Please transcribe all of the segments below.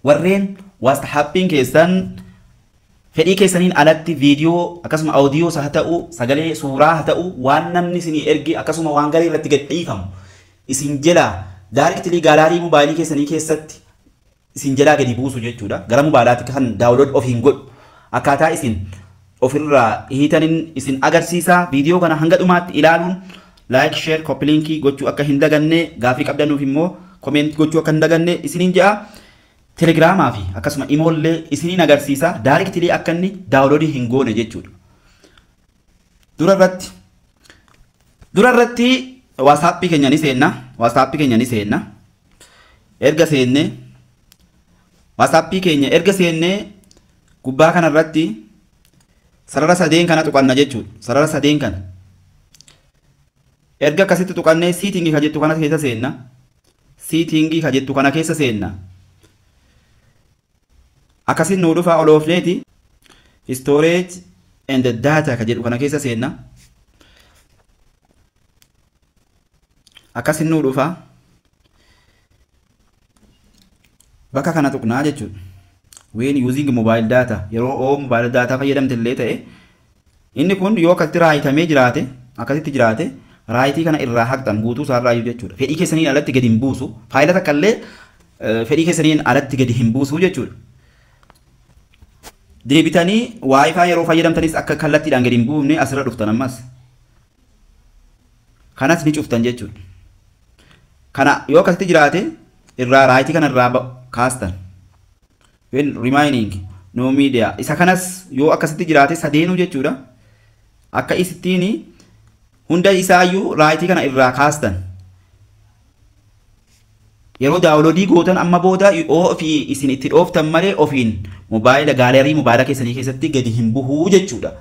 Warreen WhatsAppiin keessan fedhii keessaniin alatti viidiyoo akkasuma audiyoos haa ta'u, sagalee suuraa haa ta'u, waan namni isinii erge akkasuma waan garee irratti gad dhiifamu isin jalaa directly gallery mobaayilii keessanii keessatti isin jalaa gadi buusu jechuudha. Gara mobaayilaatti kan download ofiin godhu akkaataa isin ofirraa hiitanin isin agarsiisa. Viidiyoo kana hanga dhumaatti ilaaluun like, share, copy link gochuu akka hin daganne, gaafii qabdanuuf immoo comment gochuu akka hin daganne isiniin jedha. Telegiraamaa fi akkasuma imoollee isiniin agarsiisa. Directly akka inni download hin goone jechuudha. Dura irratti WhatsAppii keenya ni seenna. WhatsAppii keenya ni seenna. Erga seenne WhatsAppii keenya erga seenne gubbaa kanarratti sarara sadeen kana tuqanna jechuudha. Sarara sadeen kana. Erga akkasitti tuqannee setting ka jettu kana keessa seenna. Setting ka jettu kana keessa seenna. Akkasiin nuu dhufa oloofneeti storage and data ka jedhu kana keessa seenna. Akkasiin nuu dhufa bakka kana tuqnaa jechuudha. When using mobile data, yeroo mobile data fayyadamte illee ta'e inni kun yoo akkasitti raayitamee jiraate, akkasitti jiraate raayitii kana irraa haqxan guutuu isaarraa iyyuu jechuudha. Fedhii keessaniin alatti gadi hin buusu. Faayila takka illee fedhii keessaniin alatti gadi hin buusu jechuudha. Deebitanii Wi-Fi yeroo fayyadamtanis akka kallattiidhaan gadi hin buufne asirra dhuftan ammas. Kanas ni cuftan jechuudha. Kana yoo akkasitti jiraate irraa raayitii kana irraa kaastan. When remaining no media isa kanas yoo akkasitti jiraate sadeenuu jechuudha. Akka isittiin hunda isaayyuu raayitii kana irraa kaastan. Yeroo daawunloodii gootan amma booda ofii isin itti dhooftan malee ofiin mobaayila gallery mobaayila keessanii keessatti gadi hin buhuu jechuudha.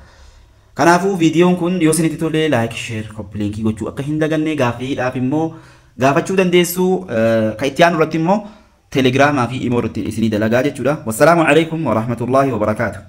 Kanaafuu viidiyoon kun yoo isinitti tole like, share, copy link gochuu akka hin daganne, gaaffiidhaaf immoo gaafachuu dandeessu. Kan itti aanu irratti immoo telegiraamaa fi imoo irratti isinii dalagaa jechuudha. Wassalaamu alaikum warahmatullaahi wabarakaatu.